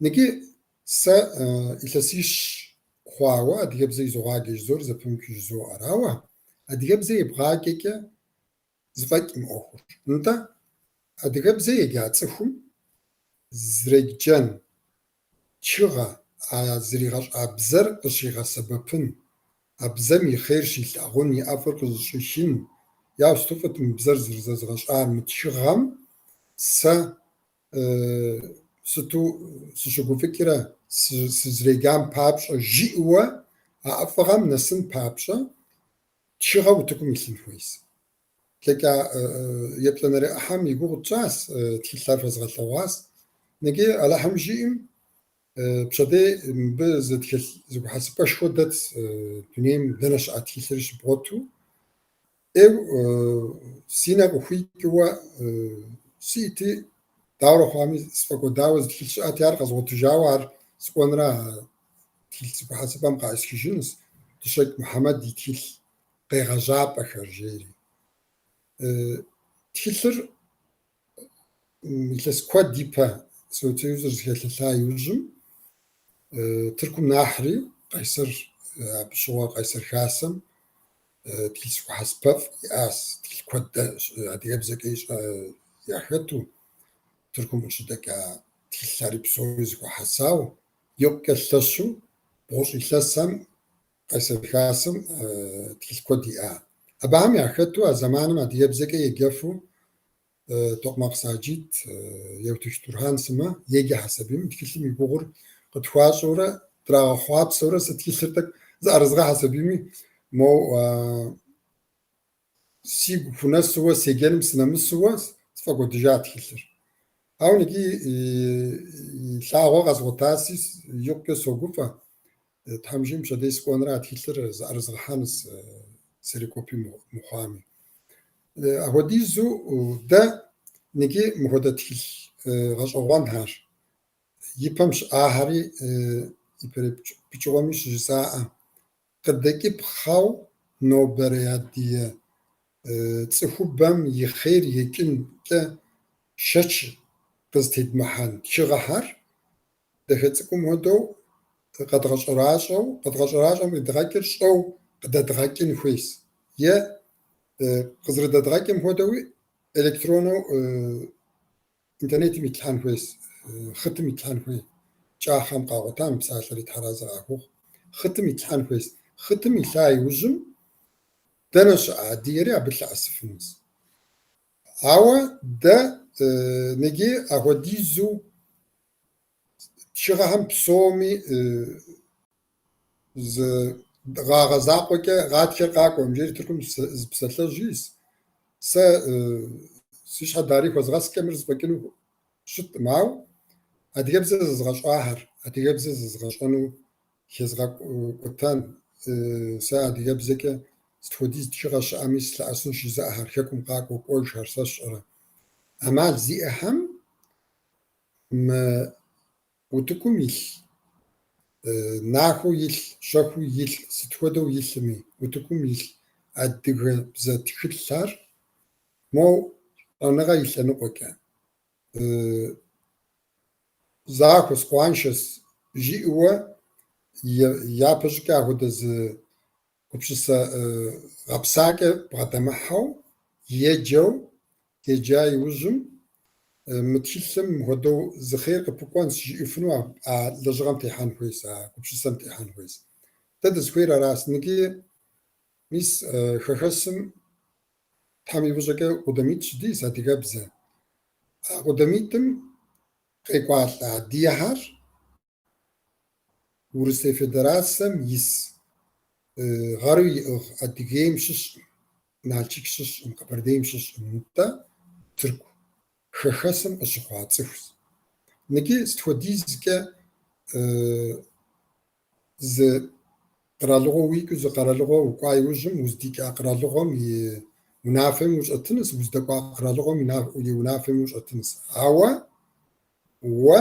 A: Икӏи сэ илъэсищ хъуауэ адыгэбзэ изогъаджэ жызори зэпымычу жызоӏэр. Ауэ адыгэбзэ ебгъаджэкӏэ зэфӏэкӏкъым ӏуэхур. Нтӏэ, адыгэбзэ еджа цӏыхум зэреджэн тхыгъэ а зригъэщӏа бзэр къыщигъэсэбэпын, а бзэм и хъер щилъагъун, и ӏэфӏыр къызыщӏихын, Яу сыту фӏыт мы бзэр зэрызэзгъэщӏар, мы тхыгъэм сэ сыту сыщыгуфӏыкӏрэ сызэреджам папщӏэ жиӏэуэ а ӏэфӏыгъэм нэсын папщӏэ тхыгъэ утыкум илъын хуейс. Блэкӏа еплӏанэрей ӏыхьэм и гугъу тщӏащ, тхылъхэр фэзгъэлъэгъуащ. Ныджы Алыхьым жиӏэм пщэдей мыбы зы тхылъ зэхуэхьэсыпӏэшхуэ дэтщ дунейм дэнэ щыӏэ тхылъри щыбгъуэту. Ӏейу си нэ къыхуикӏыуэ сиӏэти, дауэрэ хъуами сфӏэкӏуэдауэ зы тхылъ щыӏэти, ар къэзгъуэтыжауэ ар сыкӏуэнрэ а тхылъ зэхуэхьэсыпӏэм къаӏысхыжынущ, Дыщэкӏ Мухьэмэд и тхылъ къегъэжьапӏэхэр, жери. Тхылъыр илъэс куэд ипэ Совет Союзыр зэхэлъэлъа иужьым Тыркум нахьри Къайсэр, абы щыгъуэ Къайсэр хасэм тхылъ зэхуэхьэсыпӏэфӏ иӏащ, тхылъ куэд адыгэбзэкӏэ яхэту, Тыркум къыщыдэкӏа тхылъхэри псори зэхуэхьэсауэ, икъукӏэ лъэщу бгъущӏ илъэсхэм Къайсэр хасэм тхылъ куэд иӏа. Абыхэм яхэту а зэманым адыгэбзэкӏэ еджэфу Токъмакъ Саджит, Еутых Турхьан сымэ еджэхьэс абыми тхылъым и гугъур къытхуащӏыурэ, драгъэхъуапсэурэ сэ тхылъыр тӏэкӏу зыӏэрызгъэхьэс абыми, моу сигу хунэсууэ седжэным сынэмысууэ сфӏэкӏуэдыжа тхылъыр. Ауэ ныджы и лъагъуэ къэзгъуэтаси, икъукӏэ согуфӏэ. Тхьэм жиӏэм пщэдей сыкӏуэнрэ а тхылъыр зыӏэрызгъэхьэнущ ксерокопи мыхъуами. Апхуэдизу дэ ныджы мыхуэдэ тхылъ гъэщӏэгъуэнхэр, ипэм щыӏахэри ипэрей пычыгъуэми щыжысӏаӏэ, къыдэкӏыпхъэу нобэрей адыгэ цӏыхубэм и хъер екӏынкӏэ шэч къызытедмыхьэн тхыгъэхэр дахэ цӏыкӏум хуэдэу къэдгъэщӏэращӏэу, къэдгъэщӏэращӏэм къидгъэкӏыр щӏэу къыдэдгъэкӏын хуейщ. Е къызэрыдэдгъэкӏым хуэдэуи электроннэу интернетым итлъхьэн хуейщ, хъытым итлъхьэн хуей. Кӏаххэм къагъуэта мы псалъэри тхьэразэ къахухъу. Хъытым итлъхьэн хуейщ. Хъытым илъа иужьым дэнэ щыӏэ адыгэри абы лъэӏэсыфынущ. Ауэ дэ ныджы апхуэдизу тхыгъэхэм псоми зы гъагъэ закъуэкӏэ гъатхэр къакӏуэм, жери Тыркум зы псалъэжь ис. Сэ си щхьэ дарий хуэзгъэскӏэ мыр зэфӏэкӏыну щыткъым, ауэ адыгэбзэ зэзгъэщӏахэр, адыгэбзэ зэзгъэщӏэну хезгъэкӏуэтэн, сэ адыгэбзэкӏэ сыт хуэдиз тхыгъэ щыӏэми слъэӏэсынщ жызыӏэхэр, хэкум къакӏуэ кӏуэжхэр, сэ сщӏэрэ. ӏэмал зиӏэхэм мы утыкум илъ, нахуэу илъ, щэхуу илъ, сыт хуэдэу илъми, утыкум илъ адыгэбзэ тхылъхэр моу щӏэныгъэ и лъэныкъуэкӏэ захуэс, къуаншэс жиӏэуэ япэ щӏыкӏэ апхуэдэ зы гупсысэ гъэпсакӏэ бгъэдэмыхьэу, еджэу, еджа иужьым мы тхылъым мыхуэдэу зы хъер къыпыкӏуэнщ жиӏэфыну а лэжьыгъэм техьэн хуейщ, а гупсысэм техьэн хуейщ. Дэ дызыхуейр аращ. Ныджы мис хэхэсым Тхьэм и фӏыщӏэкӏэ къудамитӏ щыдиӏэщ адыгэбзэ. А къудамитӏым къекӏуалӏэ адыгэхэр Урысей Федерацэм ис гъэру иӏыгъ Адыгейм щыщкъым, Налшык щыщкъым, Къэбэрдейм щыщкъым, нтӏэ Тырку хэхэсым къыщыхъуа цӏыхущ. Ныджы сыт хуэдизкӏэ зы къэралыгъуэ уикӏыу зы къэралыгъуэ укӏуа иужьым уздикӏа къэралыгъуэм и унафэми ущӏэтынущ, уздэкӏуа къэралыгъуэм и унафэми ущӏэтынущ. Ауэ уэ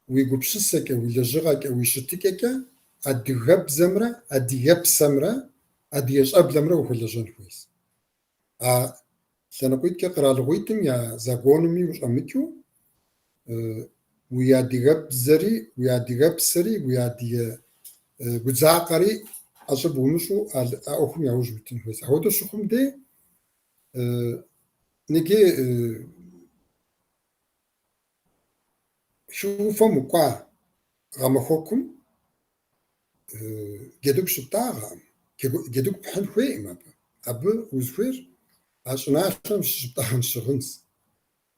A: уи гупсысэкӏэ, уи лэжьыгъэкӏэ, уи щытыкӏэкӏэ адыгэбзэмрэ адыгэпсэмрэ адыгэ щӏэблэмрэ ухуэлэжьэн хуейщ. А лъэныкъуитӏкӏэ къэралыгъуитӏым я законми ущӏэмыкӏыу, уи адыгэбзэри, уи адыгэпсэри, уи адыгэ гудзакъэри ӏэщӏыб умыщӏу а ӏуэхум яужь уитын хуейщ. Апхуэдэу щыхъум дей, ныджы хы ӏуфэм укӏуа гъэмахуэкум джэдыгу щыптӏагъэкъым, джэдыгу пхьын хуейкъым абы. Абы узыхуейр а щӏыналъэм щыщыптӏэгъэн щыгъынщ.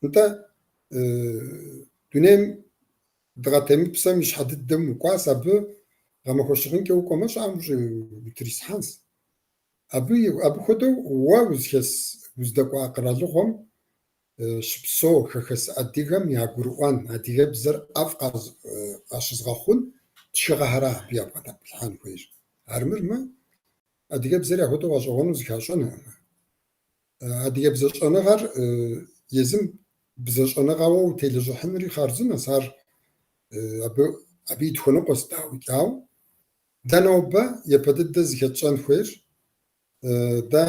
A: Нтӏэ, дунейм дыгъэ темыпсэм и щхьэ дыдэм укӏуащ, абы гъэмахуэ щыгъынкӏэ укӏуэмэ, щӏыӏэм утрисхьэнщ. Абы абы хуэдэу уэ узыхэс, уздэкӏуа къэралыгъуэм щыпсэу хэхэс адыгэм ягурыӏуэн, адыгэбзэр ӏэфӏ къащызыгъэхъун тхыгъэхэра абы ябгъэдэплъхьэн хуейр. Армырмэ, адыгэбзэри апхуэдэу гъэщӏэгъуэну зыхащӏэнукъым. Адыгэбзэ щӏэныгъэр езым бзэ щӏэныгъэуэ утелэжьыхьынри хъарзынэщ, ар абы абыи дыхуэныкъуэщ, дауикӏ. Ауэ дэ нобэ япэ дыдэ зыхэтщӏэн хуейр, дэ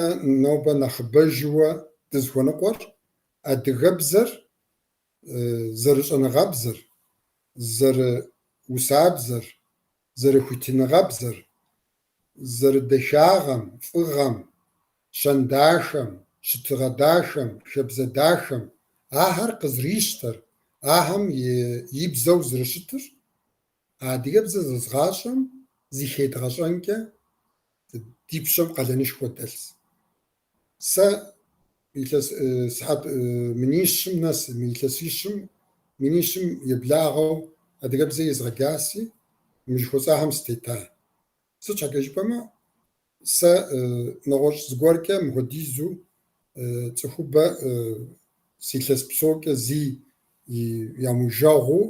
A: нобэ нэхъыбэжыуэ дызыхуэныкъуэр адыгэбзэр зэрыщӏэныгъэбзэр, зэрыусабзэр, зэрыхуитыныгъэбзэр, зэрыдэхагъэм, фӏыгъэм, щэн дахэм, щытыгъэ дахэм, хабзэ дахэм, ахэр къызэрищтэр, ахэм и бзэу зэрыщытыр, адыгэбзэ зэзгъащӏэм зыхедгъэщӏэнкӏэ ди пщэм къалэнышхуэ дэлъщ. Сэ илъэс сыхьэт минищым нэс, мы илъэсищым минищым еблагъэу адыгэбзэ езгъэджаси, мы жыхуэсӏахэм сытета. Сыт щхьэкӏэ жыпӏэмэ, сэ нэгъуэщӏ зыгуэркӏэ мыхуэдизу цӏыхубэ си илъэс псокӏэ зи ямыужэгъуу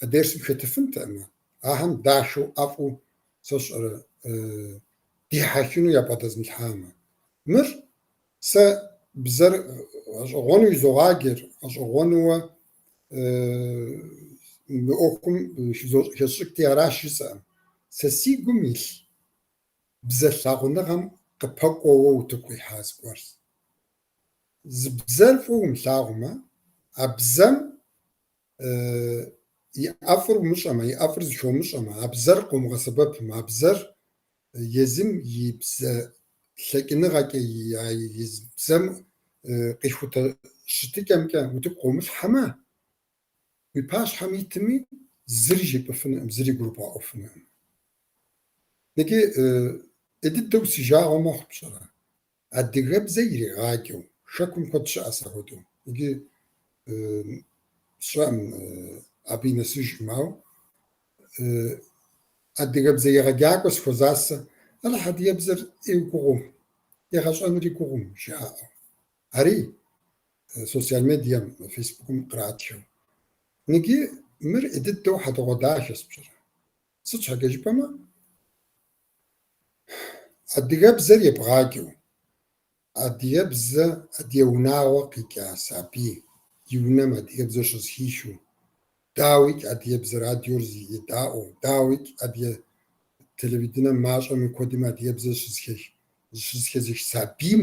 A: а дерсым хэтыфынтэкъымэ, ахэм дахэу, ӏэфӏу сэ сщӏэрэ дихьэхыну ябгъэдэзмылъхьамэ. Мыр сэ бзэр гъэщӏэгъуэну изогъаджэр, гъэщӏэгъуэнууэ мы ӏуэхум хэсщӏыкӏти аращ жысӏэкъым. Сэ си гум илъ бзэ лъагъуныгъэм къыпэкӏуэуэ утыку къихьа зыгуэрщ. Зы бзэр фӏыуэ умылъагъумэ, а бзэм и ӏэфӏыр умыщӏэмэ, и ӏэфӏыр зыхомыщӏэмэ, а бзэр къыумыгъэсэбэпымэ, а бзэр езым и бзэ лъэкӏыныгъэкӏэ, и бзэм къихутэ щытыкӏэмкӏэ утыку къыумылъхьэмэ, уи пащхьэм итми зыри жепӏэфынукъым, зыри гурыбгъэӏуэфынукъым. Икӏи ӏей дыдэу си жагъуэ мэхъу, пщӏэрэ, адыгэбзэ иригъаджэу, хэкум куэд щыӏэщ апхуэдэу. Иджы сщӏэкъым абы и нэсыжкъым, ауэ адыгэбзэ егъэджакӏуэ сыхуэзащ сэ, Алыхь, адыгэбзэр ӏейуэ гугъум, егъэщӏэнри гугъум, жаӏэу. Ари социал медием, Фейсбукым къратхэу. Иджы мыр ӏей дыдэу хьэдэгъуэдахэщ, пщӏэрэ. Сыт щхьэкӏэ жыпӏэмэ, адыгэбзэр ебгъаджэу, адыгэбзэ, адыгэ унагъуэ къикӏа сабий и унэм адыгэбзэр щызэхихыу, дауикӏ адыгэбзэ радиор едаӏуэу, дауикӏ адыгэ телевиденэм мащӏэми куэдми адыгэбзэ щызэхэзых сабийм,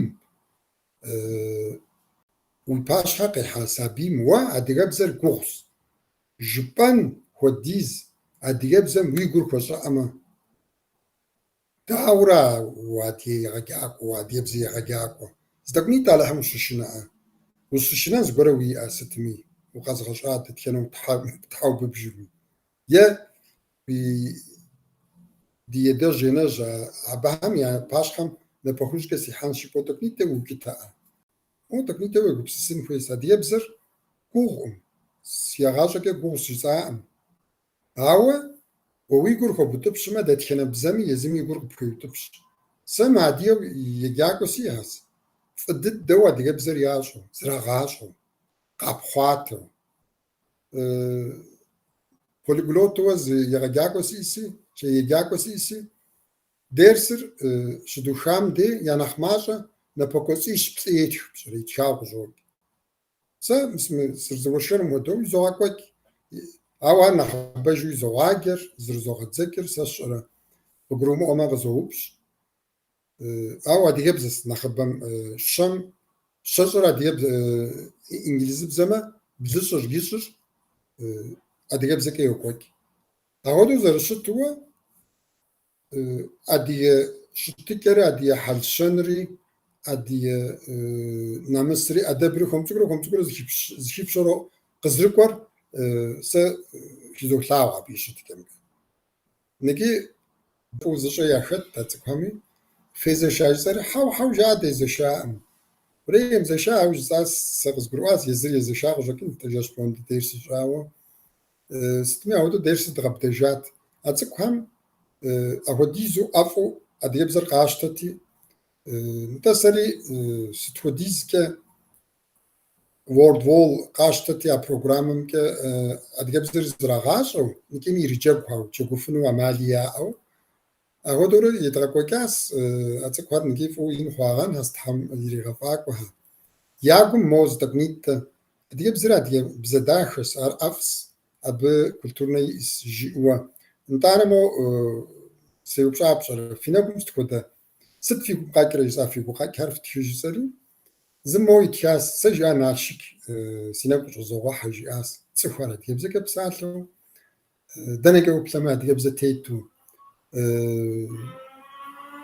A: уи пащхьэ къихьа сабийм уэ адыгэбзэр гугъущ жыпӏэн хуэдиз адыгэбзэм уи гур хуэщӏыӏэмэ, дауэрэ уадыгэ егъэджакӏуэ, уадыгэбзэ егъэджакӏуэ? Зы тӏэкӏунитӏэ Алыхьым ущышынэӏэ? Ущышынэн зыгуэрэ уиӏэ сытми, укъэзыгъэщӏа дэтхэнэу тхьэу быбжми? Е ди едэжь енэжь абыхэм я пащхьэм напэхужькӏэ сихьэнщ жыпӏэу тӏэкӏунитӏэ уукӏытэӏэ? О, тӏэкӏунитӏэ уегупсысын хуейщ. Адыгэбзэр гугъукъым, си егъащӏэкӏэ гугъущ жысӏакъым. Ауэ уэ уи гур хуэбутӏыпщмэ, дэтхэнэ бзэми езым и гур къыпхуеутӏыпщ. Сэ мыадыгэу еджакӏуэ сиӏэщ, фӏы дыдэу адыгэбзэр ящӏэу, зрагъащӏэу, къапхъуатэу. Полиглотуэ зы егъэджакӏуэ сиӏэси, еджакӏуэ сиӏэси, дерсыр щыдухам де я нэхъ мащӏэ напэкӏуэцӏищ-плӏы етх, пщӏэрэ, итхауэ къыщӏокӏ. Сэ мис мы сызэрыуэршэрым хуэдэу изогъэкӏуэкӏ, ауэ ар нэхъыбэжу изогъаджэр, зрызогъэдзэкӏыр, сэ сщӏэрэ къыгурымыӏуэмэ къызоупщӏ. Ауэ адыгэбзэщ нэхъыбэм щэм, щэщӏыр адыгэбзэ инглызыбзэмэ, блыщӏыр, ищӏыр адыгэбзэкӏэ йокӏуэкӏ. Апхуэдэу зэрыщытуэ адыгэ щытыкӏэри, адыгэ хьэл-щэнри, адыгэ нэмысри, ӏэдэбри хуэм цӏыкӏурэ хуэм цӏыкӏурэ зыхипщэурэ къызэрыкӏуэр сэ хызолъагъуэ абы и щытыкӏэмкӏэ. Икӏи фӏыуэ зыщӏэ яхэт а цӏыкӏухэми. Фезэша жысӏэри, хьэуэ, хьэуэ, жаӏэ, дезэшаӏым. Уэрей емызэша, ауэ жысӏащ, сэ къызгурыӏуащ, езыр езэша къыщӏэкӏынт, жэщ пщӏондэ дерс ищӏауэ. Сытми апхуэдэу дерсыр дгъэбыдэжат. А цӏыкӏухэм апхуэдизу ӏэфӏу адыгэбзэр къащтэти, нтӏэ сэри сыт хуэдизкӏэ Wordwall къащтэти а программэмкӏэ адыгэбзэр зрагъащӏэу, икӏи ириджэгухэу, джэгуфыну ӏэмали яӏэу. Апхуэдэурэ едгъэкӏуэкӏащ а цӏыкӏухэр икӏи фӏыуэ ин хъуагъэнхэщ, Тхьэм иригъэфӏакӏуэхэ. Я гум мо зы тӏэкӏунитӏэ. Адыгэбзэр адыгэ бзэ дахэщ, ар ӏэфӏщ, абы культурнэ иӏэщ жиӏэуэ. Нтӏанэ мо сеупщӏа пщӏэрэ, фи нэгум сыт хуэдэ, сыт фи гум къэкӏрэ жысӏа, фи гукъэкӏхэр фтхы жысӏэри, зым моуэ итхащ, сэ жиӏа Налшык си нэгу къыщӏызогъэхьэ жиӏащ, цӏыхухэр адыгэбзэкӏэ псалъэу, дэнэкӏэ уплъэмэ адыгэбзэ тету,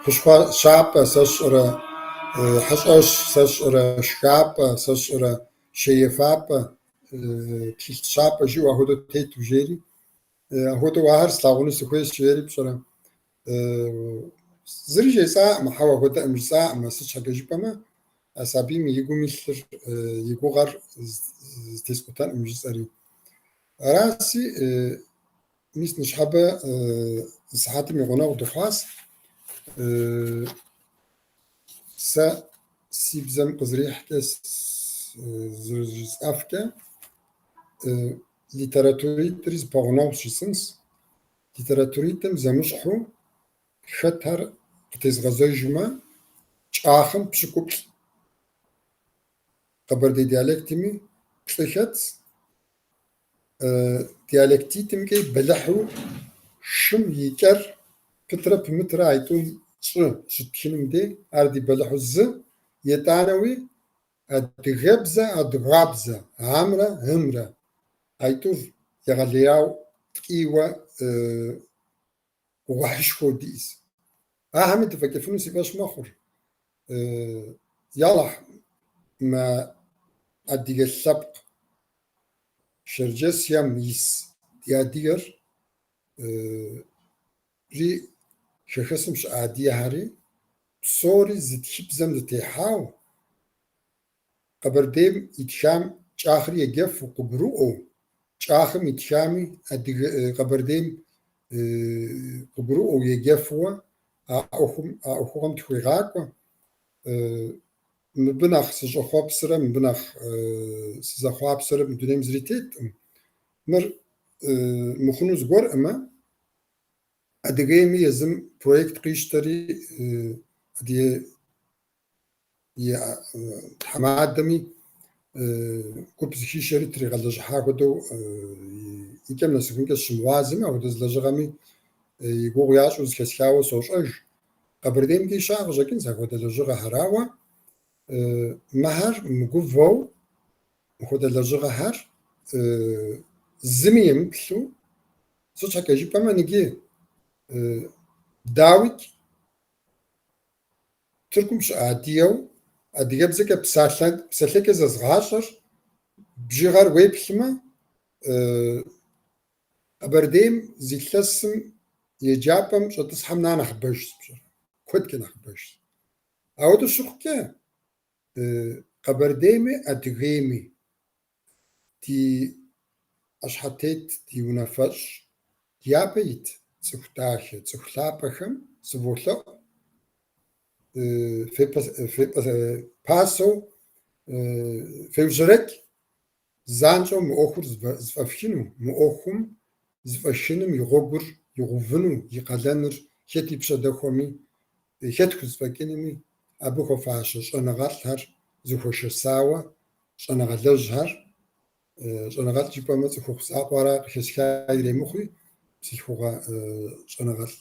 A: хущхъуэ щапӏэ сэ сщӏэрэ, хьэщӏэщ сэ сщӏэрэ, шхапӏэ сэ сщӏэрэ, шей ефапӏэ, тхылъ щапӏэ жиӏэу апхуэдэу тету жери, апхуэдэу ахэр слъагъуну сыхуейщ жери пщӏэрэ. Зыри жесӏаӏым, хьэуэ апхуэдэӏым жысӏаӏым, сыт щхьэкӏэ жыпӏэмэ, а сабийм и гум илъыр, и гугъэр зытескъутэнкъым жысӏэри. Араси, мис ныщхьэбэ сыхьэтым и гъунэгъу дыхъуащ. Сэ си бзэм къызэрихькӏэ зэрыжысӏэфкӏэ, литературитӏри зэпэгъунэгъущ жысӏэнщ. Литературитӏым зэмыщхьу хэтхэр къытезгъэзэжмэ, кӏахым пщыкӏуплӏ, къэбэрдей диалектми плӏы хэтщ. Диалектитӏымкӏи бэлыхьу шым и кӏэр пытрэ пымытрэ айтӏум щӏы щыттхынум дей, ар ди бэлыхьу зы, етӏанэуи адыгэбзэ, адыгабзэ, амрэ ымрэ, айтӏур егъэлеяу ткӏийуэ гугъуехьышхуэу диӏэщ. Ахэми дыфӏэкӏыфыну си фӏэщ мэхъур. Ялыхь, мы адыгэ лъэпкъ Шэрджэсхэм ис ди адыгэр ри хэхэсым щыӏэ адыгэхэри псори зы тхыбзэм дытехьау, Къэбэрдейм итхам кӏахыр еджэфу, къыгурыӏуэу, кӏахым итхами адыгэ Къэбэрдейм къыгурыӏуэу еджэфуэ а ӏуэхум, а ӏуэхугъуэм тхуигъакӏуэ. Мыбы нэхъ сыщӏэхъуэпсрэ, мыбы нэхъ сызэхъуапсэрэ мы дунейм зыри теткъым. Мыр мыхъуну зыгуэрӏымэ, Адыгейми езым проект къищтэри, Адыгей и тхьэмадэми гуп зыхишэри тригъэлэжьыхьа хуэдэу и кӏэм нэсыхункӏэ сыщымыгъуазэми, апхуэдэ зы лэжьыгъэми и гугъу ящӏу зэхэсхауэ сощӏэж. Къэбэрдеймкӏи щыӏэ къыщӏэкӏынщ апхуэдэ лэжьыгъэхэр, ауэ мыхэр мыгувэу мыхуэдэ лэжьыгъэхэр зыми емыплъу, сыт щхьэкӏэ жыпӏэмэ, ныджы дауикӏ, Тыркум щыӏэ адыгэу адыгэбзэкӏэ псалъэкӏэ зэзгъащӏэр бжыгъэр уеплъмэ, Къэбэрдейм зы илъэсым еджапӏэм щӏэтӏысхьэм нэ нэхъыбэжщ, пщӏэрэ, куэдкӏэ нэхъыбэжщ. Ауэдэу щыхъукӏэ, Къэбэрдейми Адыгейми ди ӏэщхьэтет, ди унафэщӏ, дяпэ ит цӏыху дахэ, цӏыху лъапӏэхэм сыволъэӏу, пасэу феужьэрэкӏ, занщӏэу мы ӏуэхур зэфӏэфхыну, мы ӏуэхум зэфӏэхыным и гъуэгур игъэувыну, и къалэныр хэт и пщэ дэхуэми, хэт хузэфӏэкӏынуми, абы хуэфащэ щӏэныгъэлӏхэр зэхуэшэсауэ, щӏэныгъэлэжьхэр, щӏэныгъэлӏ жыпӏэмэ цӏыхухъу закъуэра къыхэсха иремыхъуи, бзылъхугъэ щӏэныгъэлӏ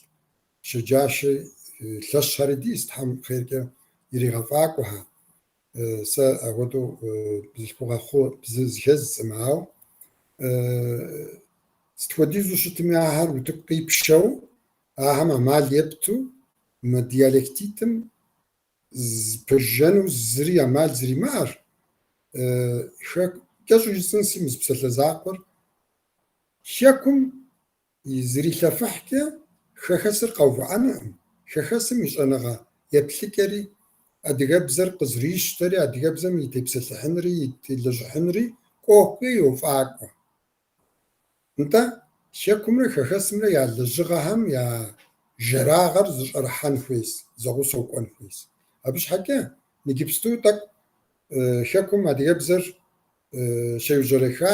A: щэджащэ лъэщхэри диӏэщ, Тхьэм хъеркӏэ иригъэфӏакӏуэхэ. Сэ апхуэдэу бзылъхугъэ хъу бзы зыхэздзӏым, ауэ сыт хуэдизу щытми ахэр утыку къипшэу, ахэм ӏэмал епту мы диалектитӏым пэжыжьэну зыри ӏэмал зэримыӏэр, кӏэщӏу жысӏэнси мы зы псалъэ закъуэр, хэкум и зрилъэфыхькӏэ хэхэсыр къэувыӏэнукъым, хэхэсым и щӏэныгъэ еплъыкӏэри, адыгэбзэр къызэрищтэри, адыгэбзэм и тепсэлъыхьынри, и телэжьыхьынри кӏуэхукӏэ йофӏакӏуэ. Нтӏэ, хэкумрэ хэхэсымрэ я лэжьыгъэхэм я жэрагъэр зыщӏэрыхьэн хуейс, зэгъусэу кӏуэн хуейс. Абы щхьэкӏэ иджыпсту тӏэкӏу хэкум адыгэбзэр щеужьэрэха,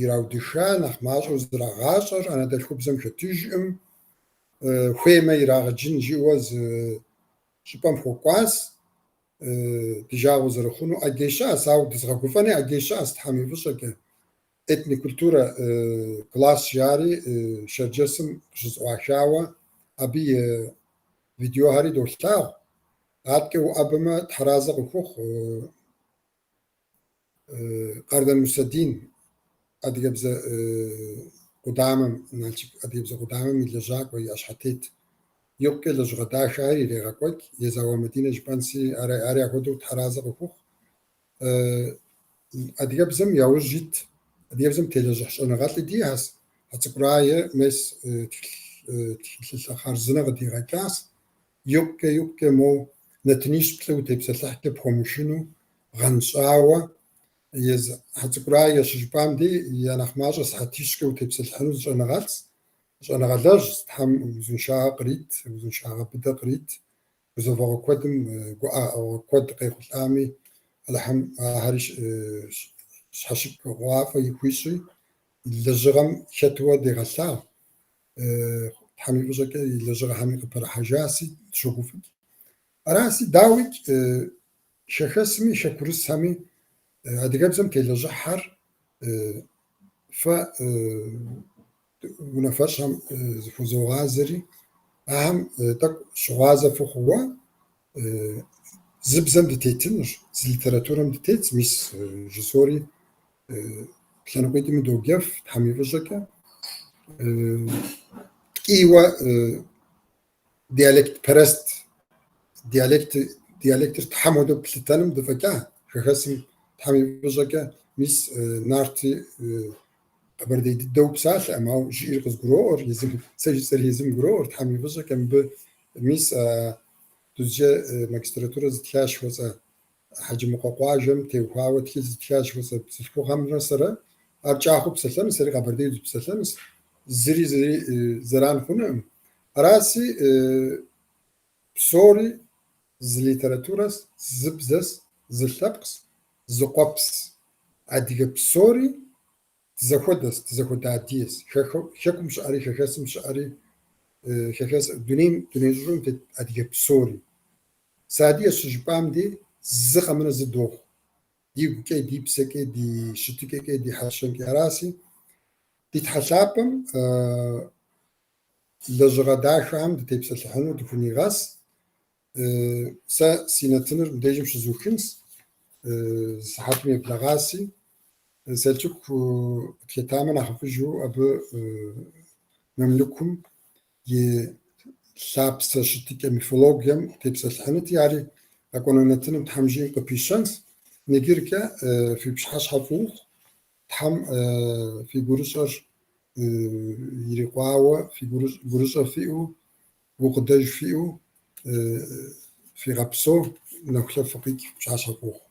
A: ираудыха, нэхъ мащӏэу зрагъащӏэр, анэдэлъхубзэм хэтыжкъым, хуеймэ ирагъэджын жиӏэуэ зы щӏыпӏэм хуэкӏуас. Ди жагъуэ зэрыхъуну ӏэджэ щыӏэс, ауэ дызыгъэгуфӏэни ӏэджэ щыӏэс Тхьэм и фӏыщӏэкӏэ. Этнокультурэ класс жари Шэрджэсым къыщызэӏуахауэ абы и видеохэри долъагъу. Аткӏэ уӏэбэмэ, Тхьэразэ къыхухъу Къардэн Мусэдин адыгэбзэ къудамэм, Налшык адыгэбзэ къудамэм и лэжьакӏуэ, и ӏэщхьэтет. Икъукӏэ лэжьыгъэ дахэхэр ирегъэкӏуэкӏ, Езауэ Мадинэ жыпӏэнси, ари апхуэдэу Тхьэразэ къыхухъу. Адыгэбзэм яужь ит, адыгэбзэм телэжьыхь щӏэныгъэлӏи диӏэщ. Хьэцӏыкӏу Рае мес тхылъылъэ хъарзынэ къыдигъэкӏащ. Икъукӏэ, икъукӏэ моу нэтынищ-плӏы утепсэлъыхькӏэ пхуэмыухыну гъэнщӏауэ езы Хьэцӏыкӏу Рае щыжыпӏам дей я нэхъ мащӏэ сыхьэтищкӏэ утепсэлъыхьыну зы щӏэныгъэлӏщ, щӏэныгъэлэжьщ, Тхьэм узыншагъэ кърит, узыншагъэ быдэ кърит, гузэвэгъуэ куэдым, гуӏэгъуэ куэд къехъулӏами, Алыхьым ахэри щхьэщыкӏыгъуафӏэ хуищӏи, лэжьыгъэм хэтуэ дегъэлъагъу. Тхьэм и фӏыщӏэкӏэ и лэжьыгъэхэми къыпэрыхьэжаси, дыщогуфӏыкӏ. Араси, дауикӏ, хэхэсми хэкурысхэми адыгэбзэм телэжьыхьхэр фэ унафэщӏхэм зыхузогъазэри, ахэм тӏэкӏу щыгъуазэ фыхъууэ зы бзэм дытетынущ, зы литературэм дытетщ, мис жысӏори лъэныкъуитӏми доджэф, Тхьэм и фӏыщӏэкӏэ. Ткӏийуэ диалектпэрэст, диалектыр Тхьэм хуэдэу плъытэным дыфӏэкӏа, хэхэсым Тхьэм и фӏыщӏэкӏэ, мис Нарти къэбэрдей дыдэу псалъэкъым, ауэ жиӏэр къызгуроӏуэр, езым, сэ жысӏэр езым гуроӏуэр, Тхьэм и фӏыщӏэкӏэ мыбы мис Дузджэ магистратурэ зытха жыхуэсӏэ Хьэджымыкъуэ къуажэм теухуауэ тхылъ зытха жыхуэсӏэ бзылъхугъэмрэ сэрэ, ар кӏахуэу псэлъэнущ, сэри къэбэрдейуэ дыпсэлъэнущ, зыри зыри зэран хъунукъым. Араси, псори зы литературэс, зы бзэс, зы лъэпкъс, зы къуэпс. Адыгэ псори дызэхуэдэс, дызэхуэдэ адыгэс. Хэкум щыӏэри, хэхэсым щыӏэри, хэхэс дунейм, дуней щӏыӏум тет адыгэ псори. Сыадыгэщ щыжыпӏам дей зы къэмынэ зы дохъу. Дигукӏэ, ди псэкӏэ, ди щытыкӏэкӏэ, ди хьэл-щэнкӏэ. Араси, ди Тхьэ лъапӏэм лэжьыгъэ дахэхэм дытепсэлъыхьыну дыхунигъэс. Сэ си нэтыныр мыбдежым щызухынщ, сыхьэтым еблэгъаси. Селчук къытхэтамэ нэхъыфӏыжу абы мамлюкым и лъапсэ щытыкӏэ мифологием тепсэлъыхьынути, ари къэкӏуэну нэтыным Тхьэм жиӏэм къыпищэнщ. Иджыркӏэ фи пщыхьэщхьэ фӏы ухъу, Тхьэм фи гурыщӏэр ирикъуауэ, фи гурыщӏэ фиӏэу, гукъыдэж фиӏэу фигъэпсэу, нэхулъэ фыкъикӏ, пщыхьэщхьэ фӏы ухъу.